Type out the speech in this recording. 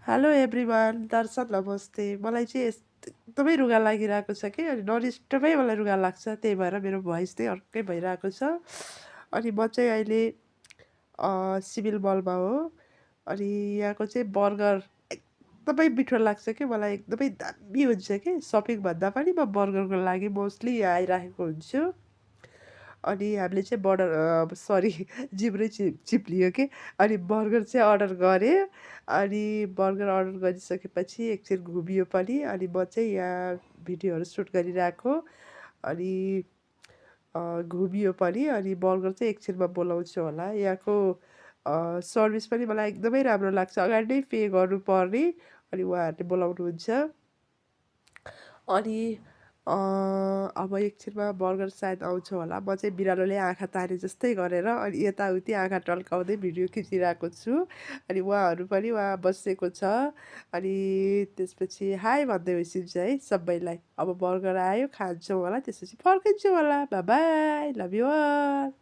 Hello everyone, दर्शन नमस्ते। मलाई चाहिँ एकदमै रुगा लागिरहेको छ कि अनि नन स्टपै मलाई रुगा लाग्छ। त्यही भएर मेरो भोइस चाहिँ अर्कै भइरहेको छ। अनि म चाहिँ अहिले सिभिल मलमा हो। अनि यहाँको चाहिँ बर्गर एकदमै मिठो लाग्छ कि मलाई एकदमै दामी हुन्छ कि सपिङभन्दा पनि म बर्गरको लागि मोस्टली यहाँ आइराखेको हुन्छु। अनि हामीले चाहिँ सरी जिब्रै चिप्लियो कि अनि बर्गर चाहिँ अर्डर गरेँ। अनि बर्गर अर्डर गरिसकेपछि एकछिन घुमियो पनि अनि म चाहिँ यहाँ भिडियोहरू सुट गरिरहेको। अनि घुमियो पनि अनि बर्गर चाहिँ एकछिनमा बोलाउँछु होला। यहाँको सर्भिस पनि मलाई एकदमै राम्रो लाग्छ। अगाडि नै पे गर्नुपर्ने अनि उहाँहरूले बोलाउनुहुन्छ। अनि अब एकछिनमा बर्गर सायद आउँछ होला। म चाहिँ बिरालोले आँखा ताने जस्तै गरेर अनि यताउति आँखा टल्काउँदै भिडियो खिचिरहेको छु। अनि उहाँहरू पनि वहाँ बसेको छ। अनि त्यसपछि हाई भन्दै होइसिन्छ है सबैलाई। अब बर्गर आयो, खान्छौँ होला, त्यसपछि फर्किन्छौँ होला। Bye bye, love you all.